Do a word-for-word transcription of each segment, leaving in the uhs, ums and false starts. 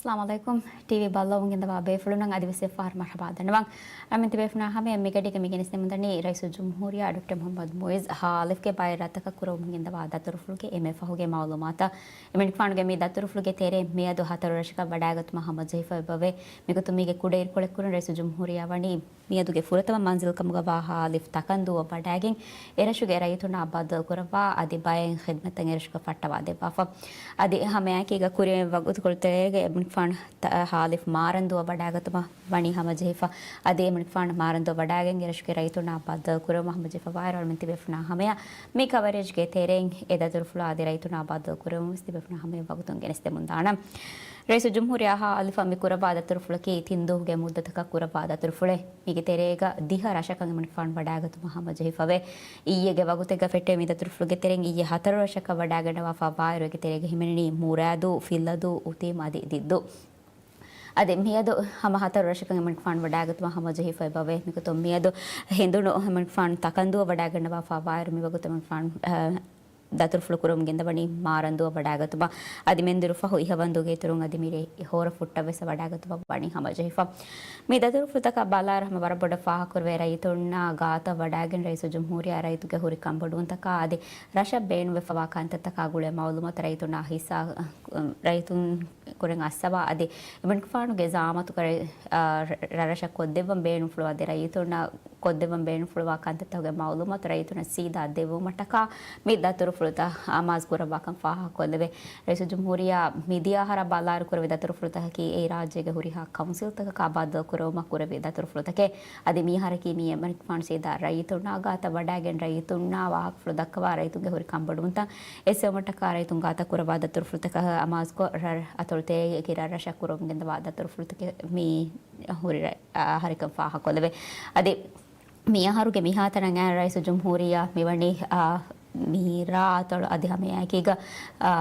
އައްސަލާމު ޢަލައިކުމް. ޓީވީ ބައްލަވަމުން ގެންދަވާ ބޭފުޅުންނަށް އަދިވެސް އެއްފަހަރު މަރުޙަބާ ދަންނަވަން. އަޅަމެން ތިބޭފުޅުންނާ ހަމަޔަށް މިގަޑީގަ މި ގެނެސްދެމުންދަނީ ރައީސުލްޖުމްހޫރިއްޔާ ޑޮކްޓަރ މުޙައްމަދު މުޢިއްޒު ހާލިފްގެ ބައެއް ރަށްތަކަށް ކުރެވުމުން ގެންދަވާ ދަތުރުފުޅުގެ އެންމެ ފަހުގެ މަޢުލޫމާތަށް. އެމަނިކުފާނުގެ މި ދަތުރުފުޅުގެ ތެރޭ މިއަދު ހަތަރު ރަށަކަށް ވަޑާގަތުމަށް ހަމަޖެހިފައި އެބަވޭ. މިގޮތުން މީގެ ކުޑައިރުކޮޅެއްކުރަން ރައީސުލްޖުމްހޫރިއްޔާ ވަނީ މިއަދުގެ ފުރަތަމަ މަންޒިލް ކަމުގަ ވާ ހާލިފް ތަކަންދޫއަށް ވަޑާގެން އެރަށުގެ ރައްޔިތުންނާ ބައްދަލުކުރައްވާ އަދި ބައެއް ޚިދްމަތްތައް އެރަށުގަ ފައްޓަވާ ދެއްވާފަ. އަދި ހަމައެކީގަ ކުރިއަށް ވަގުތުކޮޅުތެރޭގަ އެމަނިކުފާނު ތަ-، ހާލިފް މާރަންދޫއަށް ވަޑާގަތުމަށް ވަނީ ހަމަޖެހިފަ. އަދި އެމަނިކުފާނު މާރަންދޫއަށް ވަޑާގެން އެރަށުގެ ރައްޔިތުންނާ ބައްދަލުކުރެވުމަށް ހަމަޖެހިފަވާއިރު އަޅަމެން ތިބޭފުޅުންނާ ހަމަޔަށް މި ކަވަރޭޖްގެ ތެރެއިން އެ ދަތުރުފުޅާ އަދި ރައްޔިތުންނާ ބައްދަލުކުރެވުމަށް ވެސް ތިބޭފުޅުންނާ ހަމަޔަށް ވަގުތުން ގެނެސްދެމުންދާނަން. ރައީސުލްޖުމްހޫރިއްޔާ ހާލިފަށް މި ކުރައްވާ ދަތުރުފުޅަކީ ތިން ދުވަހުގެ މުއްދަތަކަށް ކުރައްވާ ދަތުރުފުޅެއް. މީގެ ތެރޭގަ ދިހަ ރަށަކަށް އެމަނިކުފާނު ވަޑާގަތުމަށް ހަމަޖެހިފަވޭ. އިއްޔެގެ ވަގުތެއްގަ ފެއްޓެވި މި ދަތުރުފުޅުގެ ތެރެއިން އިއްޔެ ހަތަރު ރަށަކަށް ވަޑާގަންނަވާފަ ވާއިރު އޭގެ ތެރޭގަ ހިމެނެނީ މުރާދޫ، ފިއްލަދޫ، އުތީމް އަދި ދިއްދޫ. އަދި މިއަދު ހަމަ ހަތަރު ރަށަކަށް އެމަނިކުފާނު ވަޑާގަތުމަށް ހަމަޖެހިފައި އެބަވޭ. މިގޮތުން މިއަދު ހެނދުނު އެމަނިކުފާނު ތަކަންދޫއަށް ވަޑާގަންނަވާފަ ވާއިރު މިވަގުތު އެމަނިކުފާނު، އަ، ދަތުރުފުޅު ކުރަމުން ގެންދަވަނީ މާރަންދޫއަށް ވަޑާގަތުމަށް. އަދި މެންދުރު ފަހު އިހަވަންދޫގެ އިތުރުން އަދި މިރޭ ހޯރަފުއްޓަށް ވެސް ވަޑާގަތުމަށް ވަނީ ހަމަޖެހިފަ. މި ދަތުރުފުޅުތަކަށް ބަލާއިރު ހަމަ ވަރަށް ބޮޑަށް ފާހަގަކުރެވޭ ރައްޔިތުންނާ ގާތަށް ވަޑާގެން ރައީސުލްޖުމްހޫރިއްޔާ ރައްޔިތުންގެ ހުރި ކަންބޮޑުވުންތަކާ އަދި ރަށަށް ބޭނުންވެފަވާ ކަންތައްތަކާ ގުޅޭ މައުލޫމާތު ރައްޔިތުންނާ ހިއްސާ، ރައްޔިތުން ކުރިން އައްސަވާ އަދި އެމަނިކުފާނުގެ ޒަޢާމަތުގަ ރަށްރަށަށް ކޮށްދެއްވަން ބޭނުންފުޅުވާ އަދި ރައްޔިތުންނަށް ކޮށްދެއްވަން ބޭނުންފުޅުވާ ކަންތައްތަކުގެ މައުލޫމާތު ރައްޔިތުންނަށް ސީދާ ދެއްވުމަށްޓަކާ މި ދަތުރުފުޅުތައް އަމާޒު ކުރައްވާކަން ފާހަގަކޮށްލެވޭ. ރައީސުލްޖުމްހޫރިއްޔާ މިދިޔަ އަހަރަށް ބަލާއިރު ކުރެވި ދަތުރުފުޅުތަކަކީ އެއީ ރާއްޖޭގެ ހުރިހާ ކައުންސިލްތަކަކާ ބައްދަލުކުރެވުމަށް ކުރެވި ދަތުރުފުޅުތަކެއް. އަދި މިއަހަރަކީ މީ އެމަނިކުފާނު ސީދާ ރައްޔިތުންނާ ގާތަށް ވަޑާގެން ރައްޔިތުންނާ ވާހަކަފުޅު ދައްކަވާ ރައްޔިތުންގެ ހުރި ކަންބޮޑުވުންތައް އެއްސެވުމަށްޓަކާ ރައްޔިތުން ގާތަށް ކުރައްވާ ދަތުރުފުޅުތަކަށް އަމާޒުކޮށް، ރަށް އަތޮޅު ތެރޭގެ އެކި ރަށްރަށަށް ކުރަމުން ގެންދަވާ ދަތުރުފުޅުތަކެއް މި ހުރި ރަ-، އަހަރެއްކަން ފާހަގަކޮށްލެވޭ. އަދި މި އަހަރުގެ މިހާތަނަށް އައި ރައީސުލްޖުމްހޫރިއްޔާ މިވަނީ، އާ، މި ރާ އަތޮޅު އަދި ހަމައެކީގަ، އާ،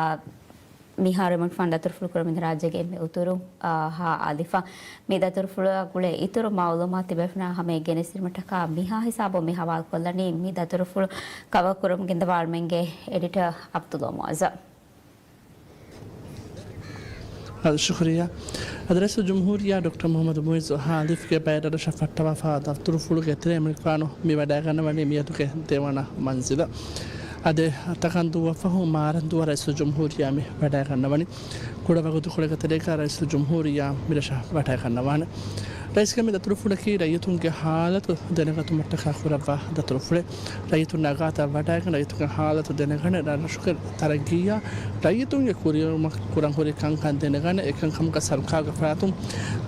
މިހާރު އެމަނިކުފާނު ދަތުރުފުޅު ކުރަމުން ރާއްޖޭގެ އެންމެ އުތުރު، އާ، ހާ އަލިފަ. މި ދަތުރުފުޅާ ގުޅޭ އިތުރު މައުލޫމާތު ތިބޭފުޅުންނާ ހަމަޔަށް ގެނެސްދިނުމަށްޓަކާ މިހާ ހިސާބުން މި ހަވާލުކޮށްލަނީ މި ދަތުރުފުޅު ކަވަރ ކުރަމުން ގެންދަވާ އަޅަމެންގެ އެޑިޓަރ ޢަބްދުﷲ މުޢައްޒަ. އަދި ޝުކުރިއްޔާ. އަދި ރައީސުލްޖުމްހޫރިއްޔާ ޑޮކްޓަރ މުޙައްމަދު މުޢިއްޒު ހާލިފްގެ ބައެއް ރަށްރަށަށް ފައްޓަވާފަ ދަތުރުފުޅުގެ ތެރޭ އެމަނިކުފާނު މި ވަޑާގަންނަވަނީ މިއަދުގެ ދެވަނަ މަންޒިލަށް. އަދި ތަކަންދޫއަށްފަހު މާރަންދޫއަށް ރައީސުލްޖުމްހޫރިއްޔާ މި ވަޑާގަންނަވަނީ. ކުޑަވަގުތުކޮޅެއްގެ ތެރޭގަ ރައީސުލްޖުމްހޫރިއްޔާ މިރަށަށް ވަޑާގަންނަވާނެ. ރައީސްގެ މި ދަތުރުފުޅަކީ ރައްޔިތުންގެ ހާލަތު ދެނެގަތުމަށްޓަކާ ކުރައްވާ ދަތުރުފުޅެއް. ރައްޔިތުންނާ ގާތަށް ވަޑާގެން ރައްޔިތުންގެ ހާލަތު ދެނެގަނެ، ރަށުގެ ތަރައްގީއާ ރައްޔިތުންގެ ކުރިއެރުމަށް ކުރަން ހުރި ކަންކަން ދެނެގަނެ، އެކަންކަމުގަ ސަރުކާރުގެ ފަރާތުން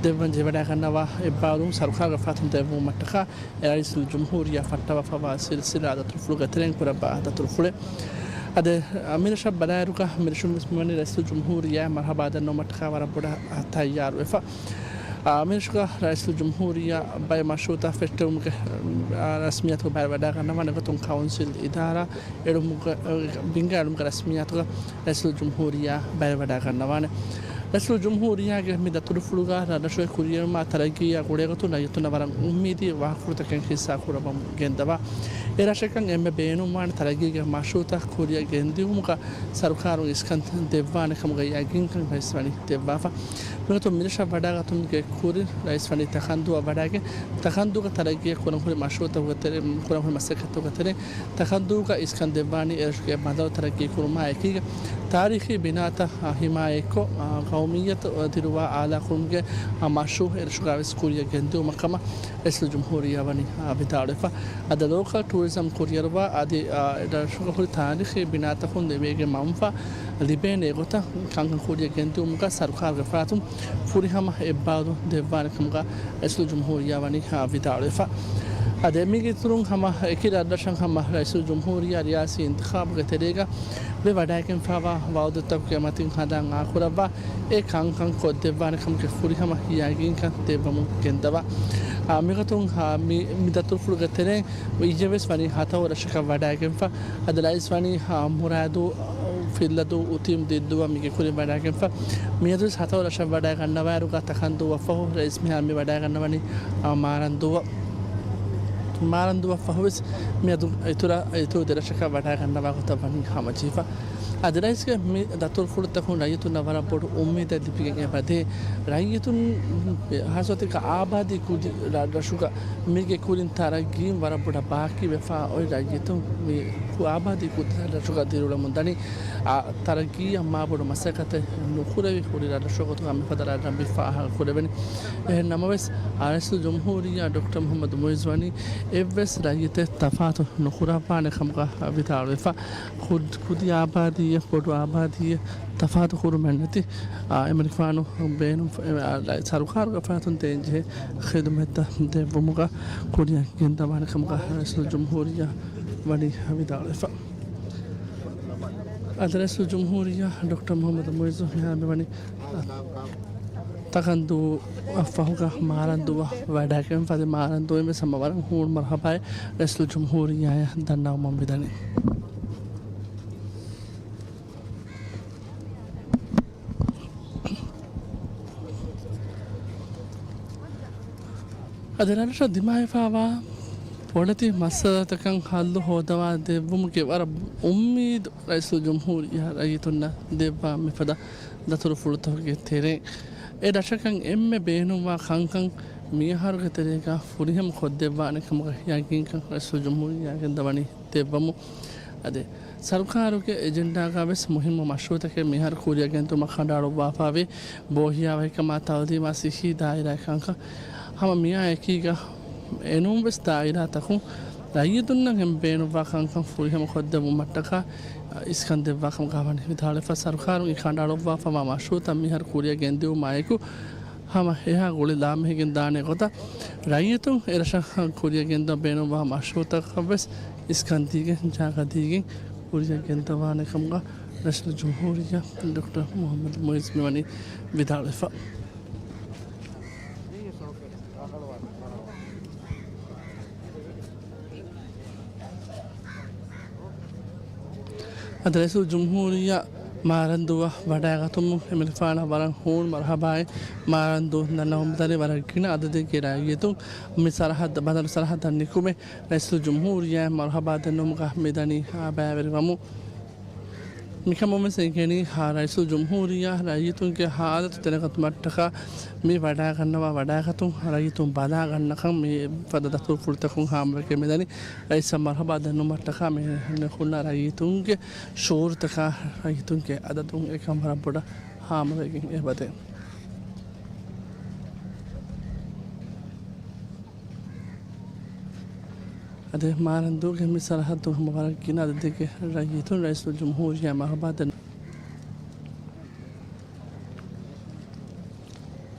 ދެއްވަން ޖެހިވަޑާގަންނަވާ އެއްބާރުލުން ސަރުކާރުގެ ފަރާތުން ދެއްވުމަށްޓަކާ ރައީސުލްޖުމްހޫރިއްޔާ ފައްޓަވާފަވާ ސިލްސިލާ ދަތުރުފުޅުގެ ތެރެއިން ކުރައްވާ ދަތުރުފުޅެއް. އަދި މިރަށަށް ބަލާއިރުގަ މިރަށުން ވެސް މިވަނީ ރައީސުލްޖުމްހޫރިއްޔާ މަރުޙަބާ ދަންނަވުމަށްޓަކާ ވަރަށް ބޮޑަށް ތައްޔާރުވެފަ. އާ، މިރަށުގަ ރައީސުލްޖުމްހޫރިއްޔާ ބައެއް މަޝްރޫޢުތައް ފެއްޓެވުމުގެ، އާ، ރަސްމިއްޔާތު ބައިވެވަޑައިގަންނަވާނެ ގޮތުން ކައުންސިލް އިދާރާ އެޅުމުގެ، ބިންގާ އެޅުމުގެ ރަސްމިއްޔާތުގަ ރައީސުލްޖުމްހޫރިއްޔާ ބައިވެވަޑައިގަންނަވާނެ. ރައީސުލްޖުމްހޫރިއްޔާގެ މި ދަތުރުފުޅުގަ ރަށުގެ ކުރިއެރުމާ ތަރައްގީއާ ގުޅޭގޮތުން ރައްޔިތުންނަށް ވަރަށް އުއްމީދީ ވާހަކަފުޅުތަކެއް ހިއްސާ ކުރައްވަމުން ގެންދަވާ. އެ ރަށަކަށް އެންމެ ބޭނުންވާނެ ތަރައްގީގެ މަޝްރޫޢުތައް ކުރިއަށް ގެންދިއުމުގަ ސަރުކާރުން އިސްކަން ދެއްވާނެ ކަމުގައި ޔަގީންކަން ރައީސް ވަނީ ދެއްވާފަ. މިގޮތުން މިރަށަށް ވަޑާގަތުމުގެ ކުރިން ރައީސް ވަނީ ތަކަންދޫއަށް ވަޑާގެން، ތަކަންދޫގެ ތަރައްގީއަށް ކުރަން ހުރި މަޝްރޫޢުތަކުގެ ތެރެ-، ކުރަން ހުރި މަސައްކަތްތަކުގެ ތެރެއިން ތަކަންދޫގަ އިސްކަން ދެއްވާނީ އެރަށުގެ ބަނދަރު ތަރައްގީ ކުރުމާ އެކީގަ، ތާރީޚީ ބިނާތައް ހިމާޔަތްކޮށް، ޤައުމިއްޔަތު ދިރުވާ އާލާކުރުމުގެ މަޝްރޫޢު އެރަށުގަ ވެސް ކުރިއަށް ގެންދިއުމަށް ކަމަށް ރައީސުލްޖުމްހޫރިއްޔާ ވަނީ ވިދާޅުވެފަ. އަދި ލޯކަލް ޓޫރިޒަމް ކުރިއަރުވާ އަދި އެރަށުގަ ހުރި ތާރީޚީ ބިނާތަކުން ލިބޭގެ މަންފާ ލިބޭނެ ގޮތަށް ކަންކަން ކުރިއަށް ގެންދިއުމުގަ ސަރުކާރުގެ ފަރާތުން ފުރިހަމަ އެއްބާރުލުން ދެއްވާނެ ކަމުގަ ރައީސުލްޖުމްހޫރިއްޔާ ވަނީ ވިދާޅުވެފަ. އަދި މީގެ އިތުރުން ހަމަ އެކި ރަށްރަށަށް ހަމަ ރައީސުލްޖުމްހޫރިއްޔާ ރިޔާސީ އިންތިޚާބުގެ ތެރޭގަ ވެވަޑައިގެންފާވާ ވައުދުތަކުގެ މަތިން ހަނދާން އާކުރައްވާ އެ ކަންކަން ކޮށްދެއްވާނެ ކަމުގެ ފުރިހަމަ ޔަގީންކަން ދެއްވަމުން ގެންދަވާ. އާ، މިގޮތުން، އާ، މި، މި ދަތުރުފުޅުގެ ތެރެއިން އިއްޔެ ވެސް ވަނީ ހަތަރު ރަށަކަށް ވަޑައިގެންފަ. އަދި ރައީސް ވަނީ، އާ، މުރާދޫ، ފިއްލަދޫ، އުތީމް ދިއްދޫއަށް މީގެ ކުރިން ވަޑައިގެންފަ. މިއަދު ވެސް ހަތަރު ރަށަށް ވަޑައިގަންނަވާއިރުގަ ތަކަންދޫއަށްފަހު ރައީސް މިހާރު މި ވަޑައިގަންނަވަނީ، އާ، މާރަންދޫއަށް. މާރަންދޫއަށްފަހު ވެސް މިއަދު އިތުރަށް، އިތުރު ދެރަށަކަށް ވަޑައިގަންނަވާ ގޮތަށް ވަނީ ހަމަޖެހިފަ. އަދި ރައީސްގެ މި ދަތުރުފުޅުތަކުން ރައްޔިތުންނަށް ވަރަށް ބޮޑު އުއްމީދެއް ލިބިގެން އެބަދޭ. ރައްޔިތުން ހާއްސަ ގޮތެއްގަ އާބާދީ ކުދި ރަށްރަށުގަ މީގެ ކުރިން ތަރައްގީން ވަރަށް ބޮޑަށް ބާކީވެފަ އޮތް ރައްޔިތުން މި ކު-، އާބާދީ ކުދި ރަށްރަށުގަ ދިރިއުޅެމުން ދަނީ. އާ، ތަރައްގީއަށް މާބޮޑު މަސައްކަތެއް ނުކުރެވި ހުރި ރަށްރަށުގެ ގޮތުގަ މިފަދަ ރަށްރަށް މި ފާހަގަ ކުރެވެނީ. އެހެން ނަމަވެސް، ރައީސުލްޖުމްހޫރިއްޔާ ޑޮކްޓަރ މުޙައްމަދު މުޢިއްޒު ވަނީ އެއްވެސް ރައްޔިތެއް ތަފާތު ނުކުރައްވާނެ ކަމުގަ ވިދާޅުވެފަ. ކުދި، ކުދި އާބާދީއެއް، ބޮޑު އާބާދީއެއް ތަފާތު ކުރުމެއް ނެތި، އާ، އެމަނިކުފާނު ބޭނުން، އެ، އާ، ސަރުކާރުގެ ފަރާތުން ދޭންޖެހޭ ޚިދުމަތްތައް ދެއްވުމުގަ ކުރިއަށް ގެންދަވާނެ ކަމުގަ ރައީސުލްޖުމްހޫރިއްޔާ ވަނީ ވިދާޅުވެފަ. އަދި ރައީސުލްޖުމްހޫރިއްޔާ ޑޮކްޓަރ މުޙައްމަދު މުޢިއްޒު މިހާރު މިވަނީ ތަކަންދޫއަށް ފަހުގަ މާރަންދޫއަށް ވަޑައިގެންފަ. އަދި މާރަންދޫއިން ވެސް ހަމަ ވަރަށް ހޫނު މަރުޙަބާއެއް ރައީސުލްޖުމްހޫރިއްޔާއަށް ދަންނަވަމުން މިދަނީ. އަދި ރަށްރަށަށް ދިމާވެފަވާ ބޮޑެތި މައްސަލަތަކަށް ހައްލު ހޯދަވާ ދެއްވުމުގެ ވަރަށް އުއްމީދު ރައީސުލްޖުމްހޫރިއްޔާ ރައްޔިތުންނަށް ދެއްވާ މިފަދަ ދަތުރުފުޅުތަކުގެ ތެރެއިން. އެ ރަށަކަށް އެންމެ ބޭނުންވާ ކަންކަން މިއަހަރުގެ ތެރޭގަ ފުރިހަމަ ކޮށްދެއްވާނެ ކަމުގެ ޔަގީންކަން ރައީސުލްޖުމްހޫރިއްޔާ ގެންދަވަނީ ދެއްވަމުން. އަދި ސަރުކާރުގެ އެޖެންޑާގަ ވެސް މުހިއްމު މަޝްރޫއުތަކެއް މިހާރު ކުރިއަށް ގެންދިއުމަށް ކަނޑައަޅުއްވާފައިވޭ. ބޯހިޔާވަހިކަމާ، ތައުލީމާ، ސިއްހީ ދާއިރާ ކަންކަން ހަމަ މިއާ އެކީގަ އެނޫން ވެސް ދާއިރާތަކުން ރައްޔިތުންނަށް އެންމެ ބޭނުންވާ ކަންކަން ފުރިހަމަ ކޮށްދެއްވުމަށްޓަކާ އިސްކަން ދެއްވާ ކަމުގަ ވަނީ ވިދާޅުވެފަ. ސަރުކާރުން އެ ކަނޑައަޅުއްވާފަވާ މަޝްރޫއުތައް މިހާރު ކުރިއަށް ގެންދިއުމާއެކު، ހަމަ އެހާ ގުޅި ލާމެހިގެން ދާނެ ގޮތަށް ރައްޔިތުން އެ ރަށަށް ކުރިއަށް ގެންދަވާ ބޭނުންވާ މަޝްރޫއުތަކަށް ވެސް އިސްކަން ދީގެން، ޖާގަ ދީގެން ކުރިއަށް ގެންދަވާނެ ކަމުގަ ރައީސުލްޖުމްހޫރިއްޔާ ޑޮކްޓަރ މުޙައްމަދު މުޢިއްޒު މިވަނީ ވިދާޅުވެފަ. އަދި ރައީސުލްޖުމްހޫރިއްޔާ މާރަންދޫއަށް ވަޑައިގަތުމުން އެމަނިކުފާނަށް ވަރަށް ހޫނު މަރުޙަބާއެއް. މާރަންދޫ ދަންނަވަމުންދަނީ ވަރަށް ގިނަ އަދަދެއްގެ ރައްޔިތުން މި ސަރަޙައްދަށް، ބަނދަރު ސަރަޙައްދަށް ނިކުމެ ރައީސުލްޖުމްހޫރިއްޔާއަށް މަރުޙަބާ ދެންނެވުމުގަ މިދަނީ ބައިވެރިވަމުން. މިކަމުން ވެސް އެނގެނީ، ހާ، ރައީސުލްޖުމްހޫރިއްޔާ ރައްޔިތުންގެ ހާލަތު ދެނެގަތުމަށްޓަކާ މި ވަޑައިގަންނަވާ ވަޑައިގަތުން ރައްޔިތުން ބަލާގަންނަކަން މި ފަދަ ދަތުރުފުޅުތަކުން ހާމަވެގެން މިދަނީ. ރައީސަށް މަރުޙަބާ ދެންނެވުމަށްޓަކާ މި ނިކުންނަ ރައްޔިތުންގެ ޝުޢޫރުތަކާ ރައްޔިތުންގެ އަދަދުން އެކަން ވަރަށް ބޮޑަށް ހާމަވެގެން އެބަދޭ. އަދި މާރަންދޫގެ މި ސަރަޙައްދު ހަމަ ވަރަށް ގިނަ އަދަދެއްގެ ރައްޔިތުން ރައީސުލްޖުމްހޫރިއްޔާ މަރުޙަބާ ދެން.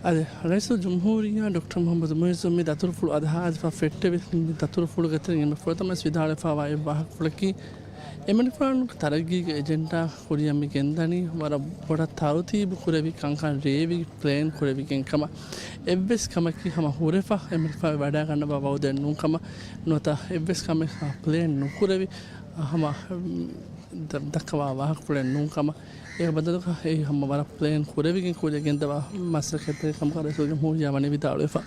އަދި ރައީސުލްޖުމްހޫރިއްޔާ ޑޮކްޓަރ މުޙައްމަދު މުޢިއްޒު މި ދަތުރުފުޅު އަދި ހައްދަވާފަ ފެއްޓެވި މި ދަތުރުފުޅުގެ ތެރެއިން އެންމެ ފުރަތަމަ ވެސް ވިދާޅުވެފައިވާ އެއް ވާހަކަފުޅަކީ، އެމަނިކުފާނުގެ ތަރައްގީގެ އެޖެންޑާ ކުރިއަށް މި ގެންދަނީ ވަރަށް ބޮޑަށް ތަރުތީބު ކުރެވި ކަންކަން ރޭވި ޕްލޭން ކުރެވިގެން ކަމަށް. އެއްވެސް ކަމަކީ ހަމަ ހުރެފަ އެމަނިކުފާ ވަޑައިގަންނަވާ ވައުދެއް ނޫން ކަމަށް. ނުވަތަ އެއްވެސް ކަމެއް ޕްލޭން ނުކުރެވި ހަމަ ދަ-، ދައްކަވާ ވާހަކަފުޅެއް ނޫން ކަމަށް. އޭގެ ބަދަލުގަ އެއީ ހަމަ ވަރަށް ޕްލޭން ކުރެވިގެން ކުރިއަށް ގެންދަވާ މަސައްކަތެއް ކަމަކަށް ރައީސުލްޖުމްހޫރިއްޔާ ވަނީ ވިދާޅުވެފަ.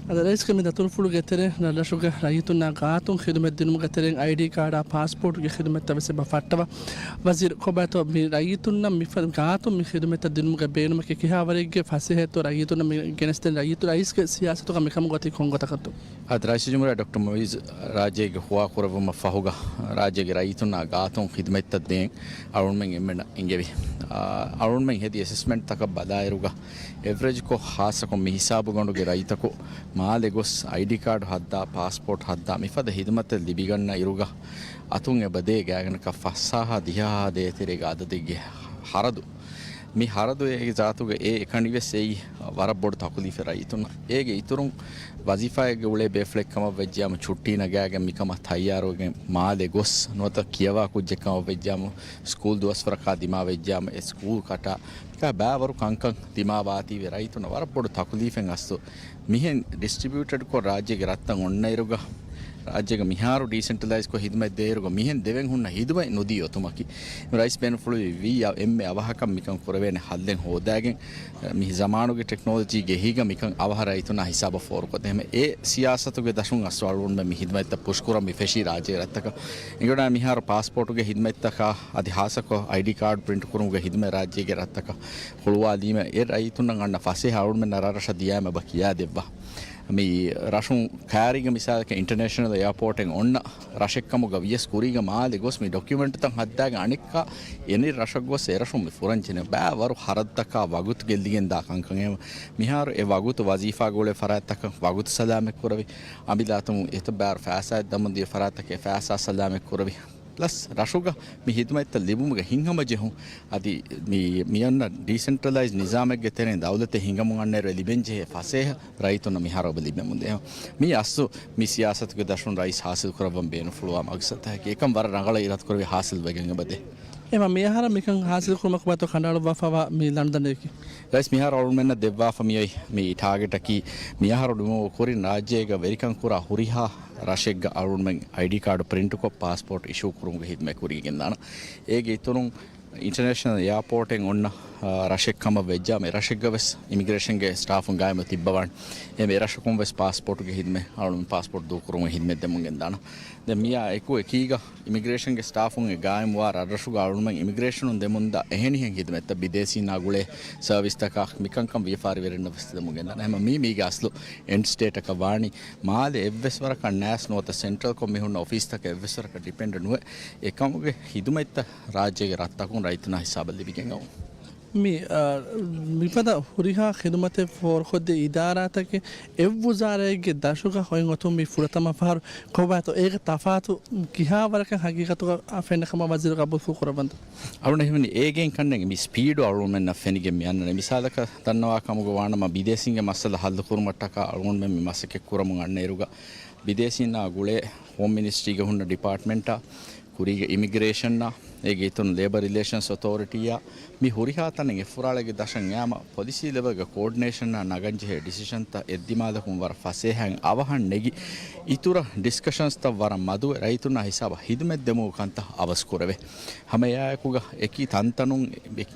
އަދި ރައީސްގެ މި ދަތުރުފުޅުގެ ތެރެއިން ރަށްރަށުގެ ރައްޔިތުންނާ ގާތުން ޚިދުމަތް ދިނުމުގެ ތެރެއިން އައިޑީ ކާޑާ، ޕާސްޕޯޓްގެ ޚިދުމަތްތައް ވެސް އެބަ ފައްޓަވާ. ވަޒީރު ކޮބާތޯ މި ރައްޔިތުންނަށް މި ފަ-، ގާތުން މި ޚިދުމަތްތައް ދިނުމުގެ ބޭނުމަކީ ކިހާވަރެއްގެ ފަސޭހައެއްތޯ ރައްޔިތުންނަށް މި ގެނެސްދޭން ރައްޔިތު-، ރައީސްގެ ސިޔާސަތުގަ މިކަމުގަ އޮތީ ކޮން ގޮތަކަށްތޯ؟ އަދި ރައީސުލްޖުމްހޫރިއްޔާ ޑޮކްޓަރ މުޢިއްޒު ރާއްޖޭގެ ހުވާކުރެއްވުމަށް ފަހުގަ، ރާއްޖޭގެ ރައްޔިތުންނާ ގާތުން ޚިދުމަތްތައް ދޭން އަޅުގަނޑުމެން އެންމެންނަށް އެންގެވި. އާ، އަޅުގަނޑުމެން ހެދި އެސެސްމަންޓްތަކަށް ބަލާއިރުގަ، އެވްރެޖްކޮށް ހާއްސަކޮށް މި ހިސާބުގަނޑުގެ ރަށްތަކު މާލެ ގޮސް އައިޑީ ކާޑު ހައްދާ، ޕާސްޕޯޓް ހައްދާ، މިފަދަ ޚިދުމަތެއް ލިބިގަންނަ އިރުގަ، އަތުން އެބަ ދޭ ގާތްގަނޑަކަށް ފަސްހާހާ ދިހަހާ ދޭތެރޭގެ އަދަދެއްގެ ހަރަދު. މި ހަރަދު އޭގެ ޒާތުގަ އެ އެކަނި ވެސް އެއީ ވަރަށް ބޮޑު ތަކުލީފެއް ރައްޔިތުންނަށް. އޭގެ އިތުރުން ވަޒީފާއެއްގެ އުޅޭ ބޭފުޅެއް ކަމަށް ވެއްޖާމު، ޗުއްޓީ ނަގާގެން މިކަމަށް ތައްޔާރުވެގެން މާލެ ގޮސް، ނުވަތަ ކިޔަވާ ކުއްޖެއް ކަމަށް ވެއްޖާމު، ސްކޫލް ދުވަސްވަރަކާ ދިމާ ވެއްޖާމު، އެ ސްކޫލް ކަޓާ، މިކާ ބައިވަރު ކަންކަން ދިމާވާތީވެ ރައްޔިތުންނަށް ވަރަށް ބޮޑު ތަކުލީފެއް އަސްލު. މިހެން ޑިސްޓްރިބިއުޓެޑްކޮށް ރާއްޖޭގެ ރަށްތައް އޮންނައިރުގަ، ރާއްޖޭގަ މިހާރު ޑީސެންޓްރަލައިޒްކޮށް ހިދުމަތް ދޭއިރުގަ މިހެން ދެވެން ހުންނަ ހިދުމަތް ނުދީ އޮތުމަކީ، ރައީސް ބޭނުންފުޅުވި ވީ އެންމެ އަވަހަކަށް މިކަން ކުރެވޭނެ ހައްލެއް ހޯދާގެން، މި ޒަމާނުގެ ޓެކްނޮލޮޖީ ގެހީގަ މިކަން އަވަހަށް ރައްޔިތުންނާ ހިސާބަށް ފޯރުކޮށްދޭ. އެ ސިޔާސަތުގެ ދަށުން އަސްލު އަޅުގަނޑުމެން މި ހިދުމަތްތައް ޕުޝްކުރަން މި ފެށީ ރާއްޖޭގެ ރަށްތަކަށް. އެނގިވަޑައި މިހާރު ޕާސްޕޯޓުގެ ހިދުމަތްތަކާ އަދި ހާއްސަކޮށް އައިޑީ ކާޑް ޕްރިންޓް ކުރުމުގެ ހިދުމަތް ރާއްޖޭގެ ރަށްތަކަށް ހުޅުވާލީމަ، އެ ރައްޔިތުންނަށް އަންނަ ފަސޭހަ އަޅުގަނޑުމެންނަށް ރަށްރަށަށް ދިޔައިމަ އެބަ ކިޔާދެއްވާ. މި ރަށުން ކާރީގެ މިސާލަކަށް އިންޓަރނޭޝަނަލް އެއާޕޯޓެއް އޮންނަ ރަށެއްކަމުގަ ވިޔަސް ކުރީގަ މާލެ ގޮސް މި ޑޮކިއުމެންޓްތައް ހައްދާގެ އަނެއްކާ އެނި ރަށަށް ގޮސް އެރަށުން މި ފުރަންޖެހޭ ބައި ވަރު ހަރަދުތަކާ ވަގުތު ގެއްލިގެން ދާ ކަންކަން. މިހާރު އެ ވަގުތު ވަޒީފާގަ އުޅޭ ފަރާތްތަކަށް ވަގުތު ސަލާމަތް ކުރެވި، އަނބިލާތުން އެތައް ބައިވަރު ފައިސާއެއް ދަމުން ދިޔަ ފަރާތްތަކެއް ފައިސާ ސަލާމަތް ކުރެވި. ޕްލަސް ރަށުގަ މި ހިދުމަތްތައް ލިބުމުގެ ހިތްހަމަޖެހުން އަދި މި، މިއަންނަ ޑީސެންޓްރަލައިޒް ނިޒާމެއްގެ ތެރެއިން ދައުލަތެއް ހިނގަމުން އަންނައިރު ލިބެންޖެހޭ ފަސޭހަ ރައްޔިތުންނަށް މިހާރު އެބަ ލިބެމުންދޭ. މީ އަސްލު މި ސިޔާސަތުގެ ދަށުން ރައީސް ހާސިލް ކުރައްވަން ބޭނުންފުޅުވާ މަގްސަދަކީ. އެކަން ވަރަށް ރަނގަޅަށް އިރާދަކުރެވި ހާސިލް ވެގެން އެބަދޭ. އެމަ މިއަހަރަށް މިކަން ހާސިލް ކުރުމަށް ކޮބާތޯ ކަނޑައަޅުއްވާފަވާ މި ލަނޑުދަނޑަކީ؟ ރައީސް މިހާރު އަޅުގަނޑުމެންނަށް ދެއްވާފަ މިއޮތް މި ޓާގެޓަކީ، މިއަހަރު ނިމުމުގެ ކުރިން ރާއްޖޭގަ ވެރިކަން ކުރާ ހުރިހާ ރަށެއްގަ އަޅުގަނޑުމެން އައިޑީ ކާޑު ޕްރިންޓުކޮށް ޕާސްޕޯޓް އިޝޫ ކުރުމުގެ ހިދުމަތް ކުރިއަށް ގެންދާނަން. އޭގެ އިތުރުން އިންޓަރނޭޝަނަލް އެއާޕޯޓެއް އޮންނަ، އާ، ރަށެއް ކަމަށް ވެއްޖާ، މި ރަށެއްގަ ވެސް އިމިގްރޭޝަންގެ ސްޓާފުން ގާއިމު ތިއްބަވާނެ. އެ މި ރަށަކުން ވެސް ޕާސްޕޯޓުގެ ހިދުމަތް، އަޅުގަނޑު ޕާސްޕޯޓް ދޫކުރުމުގެ ހިދުމަތް ދެމުން ގެންދާނަން. ދެން މިއާ އެކު އެކީގަ އިމިގްރޭޝަންގެ ސްޓާފުން އެ ގާއިމުވާ ރަށްރަށުގަ އަޅުގަނޑުމެން އިމިގްރޭޝަނުން ދެމުންދާ އެހެނިހެން ހިދުމަތްތައް ބިދޭސީންނާ ގުޅޭ ސަރވިސްތަކާ މިކަންކަން ވިޔަފާރިވެރިންނަށް ވެސް ދެމުން ގެންދާނެ. އެހެންވީމަ މީ މީގެ އަސްލު އެންޑް ސްޓޭޓަކަށް ވާނީ މާލެ އެއްވެސް ވަރަކަށް ނާސް ނުވަތަ ސެންޓްރަލްކޮށް މި ހުންނަ އޮފީސްތަކަށް އެއްވެސް ވަރަކަށް ޑިޕެންޑް ނުވެ، އެކަމުގެ ހިދުމަތްތައް ރާއްޖޭގެ ރަށްތަކުން ރައްޔިތުންނާ ހިސާބަށް ލިބިގެން އައުން. މި، އާ، މިފަދަ ހުރިހާ ޚިދުމަތެއް ފޯރުކޮށްދޭ އިދާރާތަކެއް އެއް ވުޒާރާއެއްގެ ދަށުގަ އޮތް އޮތުން މި ފުރަތަމަ ފަހަރު ކޮބާތޯ އޭގެ ތަފާތު ކިހާ ވަރަކަށް ހަގީގަތުގަ ފެންނަ ކަމަށް ވަޒީރު ގަބޫލު ކުރައްވަންތަ؟ އަޅުގަނޑަށް ހީވަނީ އޭގެން ކަންނޭނގެ މި ސްޕީޑު އަޅުގަނޑުމެންނަށް ފެނިގެން މި އަންނަނީ. މިސާލަކަށް ދަންނަވާ ކަމުގަ ވާނަމަ، ބިދޭސީންގެ މައްސަލަ ހައްލު ކުރުމަށްޓަކާ އަޅުގަނޑުމެން މި މަސައްކަތް ކުރަމުން އަންނައިރުގަ، ބިދޭސީންނާ ގުޅޭ ހޯމް މިނިސްޓްރީގަ ހުންނަ ޑިޕާޓްމެންޓާ، ކުރީގެ އިމިގްރޭޝަންއާ، އޭގެ އިތުރުން ލޭބަރ ރިލޭޝަންސް އޮތޯރިޓީއާ، މި ހުރިހާ ތަނެއް އެއްފުރާޅެއްގެ ދަށަށް އައިމަ، ޕޮލިސީ ލެވެލްގެ ކޯޑިނޭޝަންއާ ނަގަންޖެހޭ ޑިސިޝަންތައް އެއްދިމާލަކުން ވަރަށް ފަސޭހައިން އަވަހަށް ނެގި، އިތުރަށް ޑިސްކަޝަންސްތައް ވަރަށް މަދުވެ، ރައްޔިތުންނާ ހިސާބަށް ހިދުމަތް ދެމުމުގެ ކަންތައް އަވަސް ކުރެވޭ. ހަމައެއާއެކުގަ އެކި ތަންތަނުން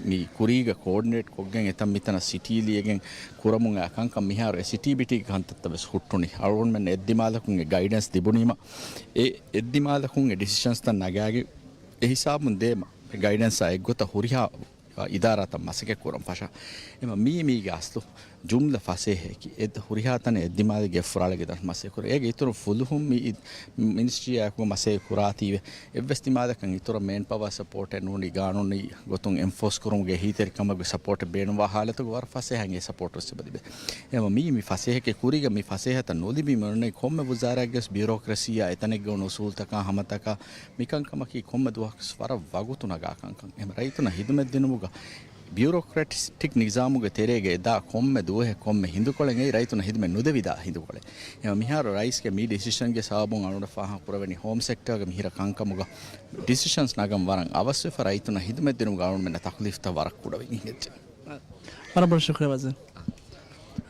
މި ކުރީގަ ކޯޑިނޭޓް ކޮށްގެން އެތަން މިތަނަށް ސިޓީ ލިޔެގެން ކުރަމުން އައި ކަންކަން މިހާރު އެ ސިޓީ ބިޓީގެ ކަންތައްތައް ވެސް ހުއްޓުނީ. އަޅުގަނޑުމެން އެއްދިމާލަކުން އެ ގައިޑެންސް ލިބުނީމަ، އެ އެއްދިމާލަކުން އެ ޑިސިޝަންސްތައް ނަގާގެ އެ ހިސާބުން ދޭމަ، އެ ގައިޑެންސާ އެއްގޮތަށް ހުރިހާ އިދާރާތައް މަސައްކަތް ކުރަން ފަށާ. އެމަ މީ މީގެ އަސްލު ޖުމްލަ ފަސޭހައެކި. އެ ހުރިހާ ތަނެއް އެއްދިމާލެއްގެ އެއްފުރާޅެއްގެ ދަށް މަސައްކަތް ކުރޭ. އޭގެ އިތުރު ފުލުހުން މި މިނިސްޓްރީއާއެކު މަސައްކަތް ކުރާތީވެ، އެއްވެސް ދިމާލަކަށް އިތުރަށް މޭން ޕަވާ ސަޕޯޓެއް ނޫނީ، ގާނޫނީ ގޮތުން އެންފޯސް ކުރުމުގެ އެހީތެރިކަމަށް ސަޕޯޓެއް ބޭނުންވާ ހާލަތުގަ ވަރަށް ފަސޭހައިން އެ ސަޕޯޓް ވެސް އެބަ ލިބޭ. އެމަ މީ މި ފަސޭހައެކޭ. ކުރީގަ މި ފަސޭހަތައް ނުލިބީ މިއޮންނަނީ ކޮންމެ ވުޒާރާއެއްގެ ވެސް ބިއުރޯކްރަސީއާ އެތަނެއްގަ އޮންނަ އުސޫލްތަކާ ހަމަތަކާ މިކަންކަމަކީ ކޮންމެ ދުވަހަކުވެސް ވަރަށް ވަގުތު ނަގާ ކަންކަން. އެމަ ރައްޔިތުންނަށް ހިދުމަތް ދިނުމުގަ ބިއުރޯކްރެޓިކް ނިޒާމުގެ ތެރޭގަ އެދާ ކޮންމެ ދުވަހެއް، ކޮންމެ ހިނދުކޮޅެއް އެއީ ރައްޔިތުންނަށް ހިދުމަތް ނުދެވިދާ ހިނދުކޮޅެއް. އެމަ މިހާރު ރައީސްގެ މި ޑިސިޝަންގެ ސަބަބުން އަޅުގަނޑަށް ފާހަގަ ކުރެވެނީ ހޯމް ސެކްޓާގެ މިހިރަ ކަންކަމުގަ ޑިސިޝަންސް ނަގަން ވަރަށް އަވަސްވެފަ، ރައްޔިތުންނަށް ހިދުމަތް ދިނުމުގަ އަޅުގަނޑުމެންނަށް ތަކުލީފްތައް ވަރަށް ކުޑަވެގެން ހިނގައްޖެ. ވަރަށް ބޮޑަށް ޝުކުރިއްޔާ ވަޒީރު.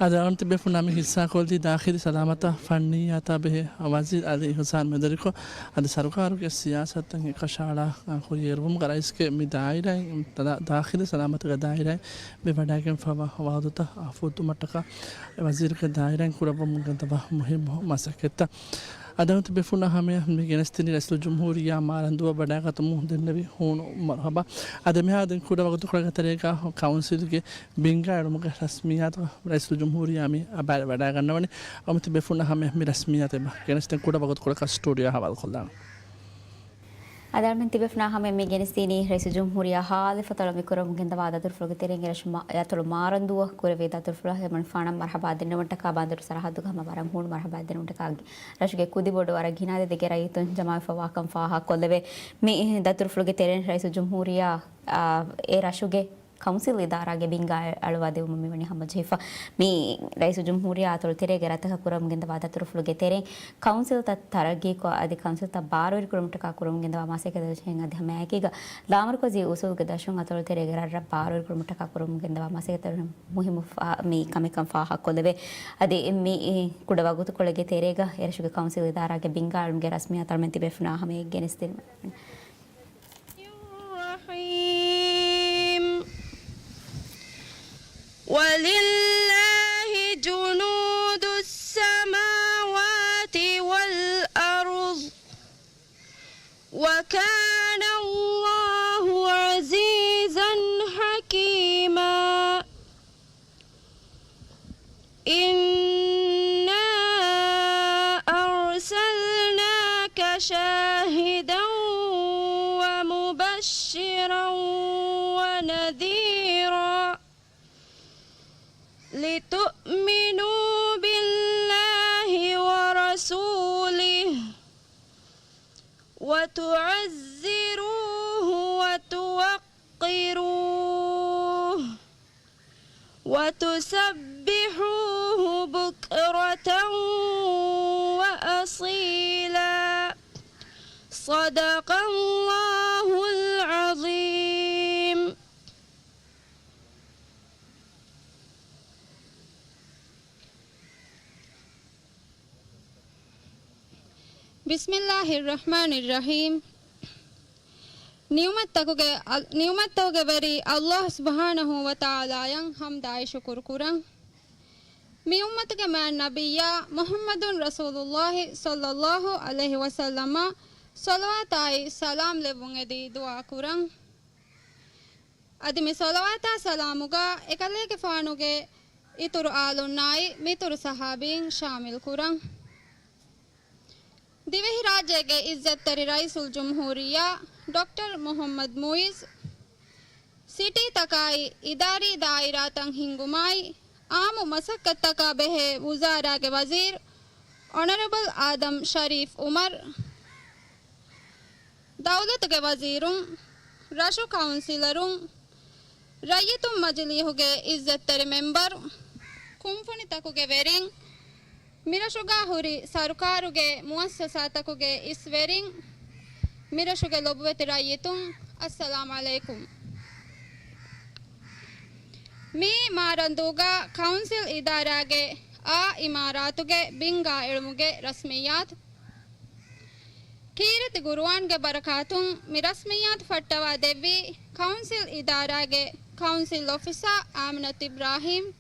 އަދި އަޅުގަނޑު ތިބޭފުޅުންނާ މި ހިއްސާކޮށްލީ ދާޚިލީ ސަލާމަތާ ފަންނިއްޔާތާ ބެހޭ ވަޒީރު އަލީ އިޙުސާން މެދުވެރިކޮށް، އަދި ސަރުކާރުގެ ސިޔާސަތުތައް އެކަށައަޅާ ކުރިއެރުވުމުގަ ރައީސްގެ މި ދާއިރާއިން، ދާ-، ދާޚިލީ ސަލާމަތުގެ ދާއިރާއިން މި ވަޑައިގެންފަވާ ވަޢުދުތައް ފުއްދުމަށްޓަކާ އެ ވަޒީރުގެ ދާއިރާއިން ކުރައްވަމުން ގެންދަވާ މުހިއްމު މަސައްކަތްތައް. އަދި އަޅުގަނޑު ތިބޭފުޅުންނާ ހަމަޔަށް މި ގެނެސްދިނީ ރައީސުލްޖުމްހޫރިއްޔާ މާރަންދޫއަށް ވަޑައިގަތުމުން ދެންނެވި ހޫނު މަރުޙަބާ. އަދި މިހާރު ދެން ކުޑަ ވަގުތުކޮޅެއްގެ ތެރޭގަ ކައުންސިލްގެ ބިންގާ އެޅުމުގެ ރަސްމިއްޔާތު ރައީސުލްޖުމްހޫރިއްޔާ މި އަބައި ވަޑައިގަންނަވަނީ. އަޅުގަނޑު ތިބޭފުޅުންނާ ހަމަޔަށް މި ރަސްމިއްޔާތު އެބަ ގެނެސް ދެން ކުޑަ ވަގުތުކޮޅަކަށް ސްޓޫޑިއޯއަށް ހަވާލުކޮށްލާނަން. އަދި އަޅުގަނޑު ތިބޭފުޅުންނާ ހަމަޔަށް މި ގެނެސްދިނީ ރައީސުލްޖުމްހޫރިއްޔާ ހާލިފަތު އަޅުގަނޑު މި ކުރަމުން ގެންދަވާ ދަތުރުފުޅުގެ ތެރެއިން އެރަށު މާ-، އަތޮޅު މާރަންދޫއަށް ކުރެވޭ ދަތުރުފުޅަށް ހަމަ ފާނަށް މަރުޙަބާ ދެންނެވުމަށްޓަކާ ބާނދުރު ސަރަހައްދުގަ ހަމަ ވަރަށް ހޫނު މަރުޙަބާ ދެންނެވުމަށްޓަކާ ރަށުގެ ކުދިބޮޑު ވަރަށް ގިނަ އަދަދެއްގެ ރައްޔިތުން ޖަމާވެފަވާކަން ފާހަގަކޮށްލެވޭ. މި ދަތުރުފުޅުގެ ތެރެއިން ރައީސުލްޖުމްހޫރިއްޔާ، އާ، އެ ރަށުގެ ކައުންސިލް އިދާރާގެ ބިންގާ އަޅުވާ ދެވުމަށް މިވަނީ ހަމަޖެހިފަ. މި ރައީސުލްޖުމްހޫރިއްޔާ އަތޮޅު ތެރޭގެ ރަށްތަކަށް ކުރަމުން ގެންދަވާ ދަތުރުފުޅުގެ ތެރެއިން ކައުންސިލްތައް ތަރައްގީކޮށް، އަދި ކައުންސިލްތައް ބާރުވެރިކުރުމަށްޓަކާ ކުރަމުން ގެންދަވާ މަސައްކަތްތަކުގެ އަދި ހަމައެކީގަ ލާމަރުކަޒީ އުސޫލުގެ ދަށުން އަތޮޅު ތެރޭގެ ރަށްރަށް ބާރުވެރިކުރުމަށްޓަކާ ކުރަމުން ގެންދަވާ މަސައްކަތްތަކުގެ މުހިއްމު ފާ-، މި ކަމެއްކަން ފާހަގަކޮށްލެވޭ. އަދި މި ކުޑަ ވަގުތުކޮޅެއްގެ ތެރޭގަ އެރަށުގެ ކައުންސިލް އިދާރާގެ ބިންގާ އަޅުމުގެ ރަސްމިއްޔާތު އަޅުމެން ތިބޭފުޅުންނާ ހަމަޔަށް ގެނެސްދިނުމަށް. الرحيم. ولله جنود السماوات والأرض وكان الله عزيزا حكيما. إنا أرسلناك شاهدا ومبشرا ونذيرا لتؤمنوا بالله ورسوله وتعزروه وتوقروه وتسبحوه بكرة وأصيلا. صدق الله العظيم. بسم الله الرحمن الرحيم. ނިޢުމަތްތަކުގެ، ނިޢުމަތްތަކުގެ ވެރި ﷲ ސުބްޙާނަހޫ ވަތަޢާލާއަށް ޙަމްދާއި ޝުކުރު ކުރަން. މި އުއްމަތުގެ މާތް ނަބިއްޔާ މުޙައްމަދު ރަސޫލުﷲ ޞައްލަﷲ ޢަލައިހި ވަސައްލަމަށް ޞަލަވާތާއި ސަލާމް ލެއްވުން އެދި ދުޢާ ކުރަން. އަދި މި ޞަލަވާތާ ސަލާމުގަ އެކަލޭގެފާނުގެ އިތުރު އާލުންނާއި މިތުރު ޞަޙާބީން ޝާމިލް ކުރަން. ދިވެހިރާއްޖޭގެ ޢިއްޒަތްތެރި ރައީސުލްޖުމްހޫރިއްޔާ ޑޮކްޓަރ މުޙައްމަދު މުޢިއްޒު، ސިޓީތަކާއި އިދާރީ ދާއިރާތައް ހިންގުމާއި، އާއްމު މަސައްކަތްތަކާ ބެހޭ ވުޒާރާގެ ވަޒީރު އޮނަރަބަލް އާދަމް ޝަރީފް އުމަރު، ދައުލަތުގެ ވަޒީރުން، ރަށު ކައުންސިލަރުން، ރައްޔިތުން މަޖިލީހުގެ ޢިއްޒަތްތެރި މެމްބަރު، ކުންފުނިތަކުގެ ވެރިން، މިރަށުގާ ހުރި ސަރުކާރުގެ މުއައްސަސާތަކުގެ އިސްވެރިން، މިރަށުގެ ލޮބުވެތި ރައްޔިތުން، އައްސަލާމް ޢަލައިކުމް. މިއީ މާރަންދޫގަ ކައުންސިލް އިދާރާގެ އާ އިމާރާތުގެ ބިންގާ އެޅުމުގެ ރަސްމިއްޔާތު. ކީރިތި ގުރުއާންގެ ބަރަކާތުން މި ރަސްމިއްޔާތު ފައްޓަވާ ދެއްވީ ކައުންސިލް އިދާރާގެ ކައުންސިލް އޮފިސަރ އާމިނަތު އިބްރާހީމް.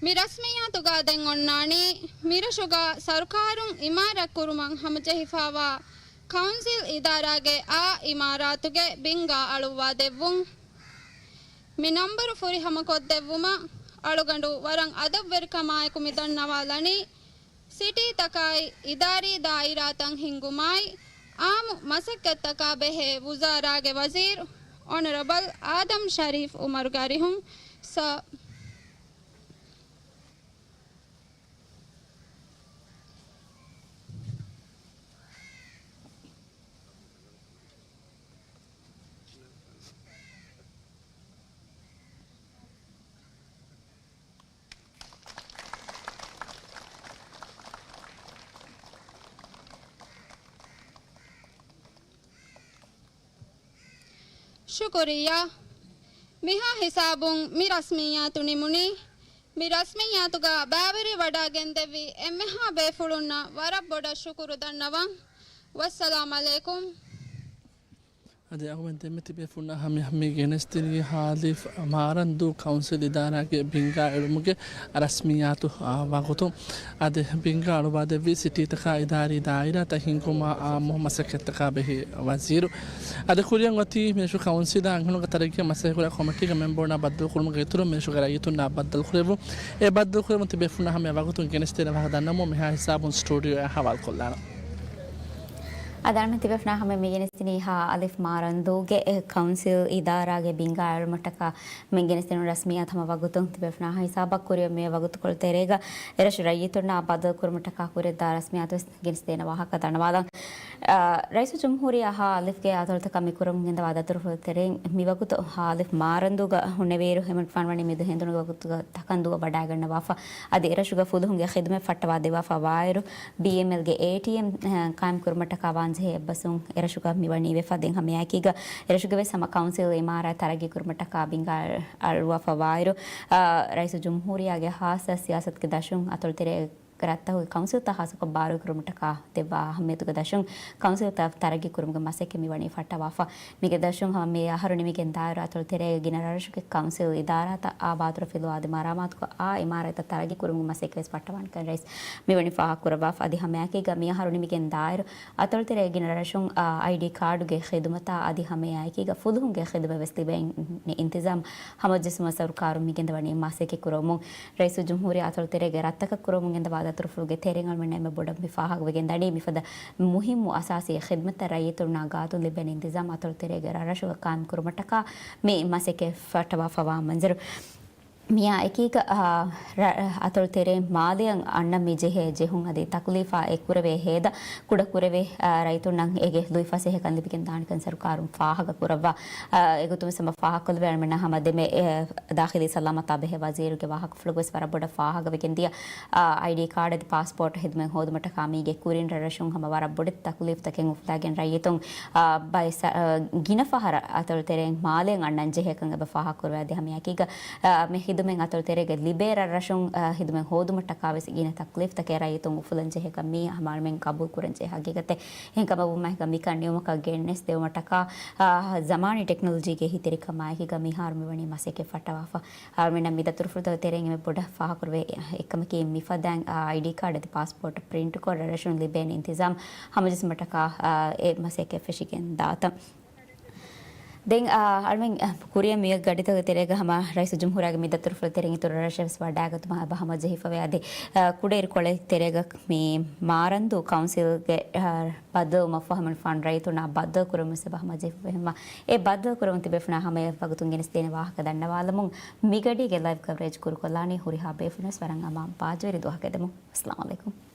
މި ރަސްމިއްޔާތުގަ ދެން އޮންނާނީ މިރަށުގަ ސަރުކާރުން އިމާރާތް ކުރުމަށް ހަމަޖެހިފައިވާ ކައުންސިލް އިދާރާގެ އާ އިމާރާތުގެ ބިންގާ އަޅުއްވާ ދެއްވުން. މި ނަންބަރު ފުރިހަމަކޮށްދެއްވުމަށް އަޅުގަނޑު ވަރަށް އަދަބުވެރިކަމާއެކު މި ދަންނަވާލަނީ، ސިޓީތަކާއި އިދާރީ ދާއިރާތައް ހިންގުމާއި، އާއްމު މަސައްކަތްތަކާ ބެހޭ ވުޒާރާގެ ވަޒީރު އޮނަރަބަލް އާދަމް ޝަރީފް އުމަރުގެ އަރިހުން ސަ. ޝުކުރިއްޔާ. މިހާ ހިސާބުން މި ރަސްމިއްޔާތު ނިމުނީ. މި ރަސްމިއްޔާތުގަ ބައިވެރިވަޑައިގެންދެއްވި އެންމެހާ ބޭފުޅުންނަށް ވަރަށް ބޮޑަށް ޝުކުރު ދަންނަވަން. ވައްސަލާމް ޢަލައިކުމް. އަދި އަޅުގަނޑުމެން ދެންމެ ތިބޭފުޅުންނާ ހަމަޔަށް މި ގެނެސްދިނީ ހާލިފް މާރަންދޫ ކައުންސިލް އިދާރާގެ ބިންގާ އެޅުމުގެ ރަސްމިއްޔާތު، އާ، ވަގުތު. އަދި ބިންގާ އަޅުވާދެއްވީ ސިޓީތަކާ އިދާރީ ދާއިރާތައް ހިންގުމާ އާއްމު މަސައްކަތްތަކާ ބެހޭ ވަޒީރު. އަދި ކުރިއަށް އޮތީ މިރަށު ކައުންސިލާ އަންހެނުންގެ ތަރައްގީ މަސައްކަތްކުރާ ކޮމިޓީގެ މެމްބަރުންނާ ބައްދަލުކުރުމުގެ އިތުރުން މިރަށުގެ ރައްޔިތުންނާ ބައްދަލުކުރެއްވުން. އެ ބައްދަލުކުރެއްވުން ތިބޭފުޅުންނާ ހަމަޔަށް ވަގުތުން ގެނެސްދޭނެ ވާހަކަ ދަންނަވަމުން މިހާ ހިސާބުން ސްޓޫޑިއޯއަށް ހަވާލުކޮށްލާނަން. އަދި އަޅުގަނޑު ތިބޭފުޅުންނާ ހަމަ މި ގެނެސްދިނީ ހއ. އަލިފް މާރަންދޫގެ ކައުންސިލް އިދާރާގެ ބިންގާ އެޅުމަށްޓަކާ މި ގެނެސްދިނުން ރަސްމިއްޔާތު ހަމަ ވަގުތުން ތިބޭފުޅުންނާ ހިސާބަށް ކުރިއަށް މި ވަގުތުކޮޅު ތެރޭގަ އެރަށު ރައްޔިތުންނާ ބައްދަލުކުރުމަށްޓަކާ ކުރިއަށްދާ ރަސްމިއްޔާތު ވެސް ގެނެސްދޭނެ ވާހަކަ ދަންނަވާލަން. އާ، ރައީސުލްޖުމްހޫރިއްޔާ ހއ. އަލިފްގެ އަތޮޅުތަކާ މި ކުރަމުން ގެންދަވާ ދަތުރުފުޅު ތެރެއިން މިވަގުތު ހއ. އަލިފް މާރަންދޫގަ ހުންނެވިއިރު ހެމަން ފާންވަނީ މި ދު ހެނދުނުގެ ވަގުތުގަ ތަކަންދޫއަށް ވަޑައިގަންނަވާފަ. އަދި އެރަށުގަ ފުލުހުންގެ ޚިދުމަތް ފައްޓަވާ ދެއްވާފަ ވާއިރު، ބީއެމްއެލްގެ އޭޓީއެމް، އަ، ޤާއިމް ކުރުމަށްޓަކާ ވާންޖެހޭ އެއްބަސްވުން އެރަށުގަ މިވަނީ ވެފަ. ދެން ހަމައެކީގަ އެރަށުގެ ވެސް ހަމަ ކައުންސިލް އިމާރާތް ތަރައްގީ ކުރުމަށްޓަކާ ބިންގާ އަޅުވާފަ ވާއިރު، އަ، ރައީސުލްޖުމްހޫރިއްޔާގެ ހާއްސަ ސިޔާސަތުގެ ދަށުން އަތޮޅުތެރޭގެ ރަށްތަކުގެ ކައުންސިލްތައް ހާއްސަކޮށް ބާރުވެ ކުރުމަށްޓަކާ ދެއްވާ އަހައްމިޔަތުގެ ދަށުން ކައުންސިލްތައް ތަރައްގީ ކުރުމުގެ މަސައްކަތް މިވަނީ ފައްޓަވާފަ. މީގެ ދަށުން ހަމަ މި އަހަރު ނިމިގެން ދާއިރު އަތޮޅުތެރޭގެ ގިނަ ރަށްރަށުގެ ކައުންސިލް އިދާރާތައް އާ ބާތުރަ ފިލުވާ އަދި މަރާމާތުކޮށް އާ އިމާރާތްތައް ތަރައްގީ ކުރުމުގެ މަސައްކަތް ވެސް ފައްޓަވާނެކަން ރައީސް މިވަނީ ފާހަގަކުރައްވާފަ. އަދި ހަމައެކީގަ މި އަހަރު ނިމިގެން ދާއިރު އަތޮޅުތެރޭގެ ގިނަ ރަށުން، އާ، އައިޑީ ކާޑުގެ ޚިދުމަތާ އަދި ހަމައެކީގަ ފުލުހުންގެ ޚިދުމަތް ވެސް ލިބޭނެ އިންތިޒާމް ހަމަޖެއްސުމަށް ސަރުކާރުން މިގެންދަވަނީ މަސައްކަތް ކުރަމުން. ރައީސުލްޖުމްހޫރިއްޔާ އަތޮޅުތެރޭގެ ރަށްތަކަށް ކުރަމުން ގެންދަވާ ދަތުރުފުޅުގެ ތެރެއިން އަޅުމެންނަށް އެންމެ ބޮޑަށް މި ފާހަގަވެގެން ދަނީ މިފަދަ މުހިއްމު އަސާސީ ޚިދުމަތްތައް ރައްޔިތުންނާ ގާތުން ލިބޭނެ އިންތިޒާމް އަތޮޅުތެރޭގެ ރަށްރަށުގަ ޤާއިމް ކުރުމަށްޓަކާ މި މަސައްކަތް ފައްޓަވާފަވާ މަންޒަރު. މިއާ އެކީގަ، އާ، ރަ-، އަތޮޅު ތެރެއިން މާލެއަށް އަންނަން މި ޖެހޭ ޖެހުން އަދި ތަކުލީފާ އެ ކުރެވޭ ހޭދަ ކުޑަ ކުރެވޭ، އާ، ރައްޔިތުންނަށް އޭގެ ލުއިފަސޭހަކަން ލިބިގެން ދާނެކަން ސަރުކާރުން ފާހަގަ ކުރައްވާ. އާ، އެގޮތުން ސަމަ ފާހަގަކޮށްލެވޭ އަޅުމެންނަށް ހަމަ ދެމެ، އެ، ދާޚިލީ ސަލާމަތާ ބެހޭ ވަޒީރުގެ ވާހަކަފުޅުގަވެސް ވަރަށް ބޮޑަށް ފާހަގަވެގެން ދިޔަ، އާ، އައިޑީ ކާޑް އަދި ޕާސްޕޯޓް ހިދުމަތް ހޯދުމަށްޓަކާ މީގެ ކުރިން ރަށްރަށުން ހަމަ ވަރަށް ބޮޑެތި ތަކުލީފްތަކެއް އުފުލާގެން ރައްޔިތުން، އާ، ބައެއް ސަ-، އާ، ގިނަ ފަހަރަށް އަތޮޅު ތެރެއިން މާލެއަށް އަންނަން ޖެހޭކަން އެބަ ފާހަގަކުރެވޭ. އަދި ހަމައެކީގަ، އާ، މި ހިދުމަތް އަތޮޅު ތެރޭގަ ލިބޭ ރަށްރަށުން، އާ، ހިދުމަތް ހޯދުމަށްޓަކާ ވެސް ގިނަ ތަކުލީފްތަކެއް ރައްޔިތުން އުފުލަން ޖެހޭކަން މީ ހަމަ އަޅުމެން ގަބޫލު ކުރަން ޖެހޭ ހަގީގަތެއް. އެހެންކަމަށްވުމާ މިކަން ނިމުމަކަށް ގެނެސް ދެވުމަށްޓަކާ، އާ، ޒަމާނީ ޓެކްނޮލޮޖީގެ އެހީތެރިކަމާއެކީގަ މިހާރު މިވަނީ މަސައްކަތް ފައްޓަވާފަ. އަޅުމެންނަށް މި ދަތުރުފުޅުތައް ތެރެއިން އެންމެ ބޮޑަށް ފާހަގަކުރެވޭ އެއްކަމަކީ މިފަދައިން، އާ، އައިޑީ ކާޑް އަދި ޕާސްޕޯޓް ޕްރިންޓްކޮށް ރަށްރަށުން ލިބޭނެ އިންތިޒާމް ހަމަޖެއްސުމަށްޓަކާ، އާ، އެ މަސައްކަތް ފެށިގެން ދާތަން. ދެން، އާ، އަޅުމެން، އާ، ކުރިއަށް މި ގަޑިތަކުގެ ތެރޭގަ ހަމަ ރައީސުލްޖުމްހޫރިއްޔާގެ މި ދަތުރުފުޅު ތެރެއިން އިތުރު ރަށްރަށެއް ވެސް ވަޑައިގަތުމަށް އެބަ ހަމަޖެހިފަވޭ. އަދި، އާ، ކުޑައިރުކޮޅެއް ތެރޭގަ މި މާރަންދޫ ކައުންސިލްގެ، އާ، ބައްދަލުވުމަށްފަހު ހަމަ ފަންޑް ރައްޔިތުންނާ ބައްދަލު ކުރުމަށް އެބަ ހަމަޖެހިފަވޭ. ހަމަ އެ ބައްދަލު ކުރުމުން ތިބޭފުޅުންނާ ހަމަ އެ ވަގުތުން ގެނެސްދޭނެ ވާހަކަ ދަންނަވާލަމުން މިގަޑީގެ ލައިވް ކަވަރޭޖް ކުރުކޮށްލާނީ. ހުރިހާ ބޭފުޅުންވެސް ވަރަށް އަމާން ބާއްޖަވެރި ދުވަހަކަށް އެދެމުން. އައްސަލާމު ޢަލައިކުމް.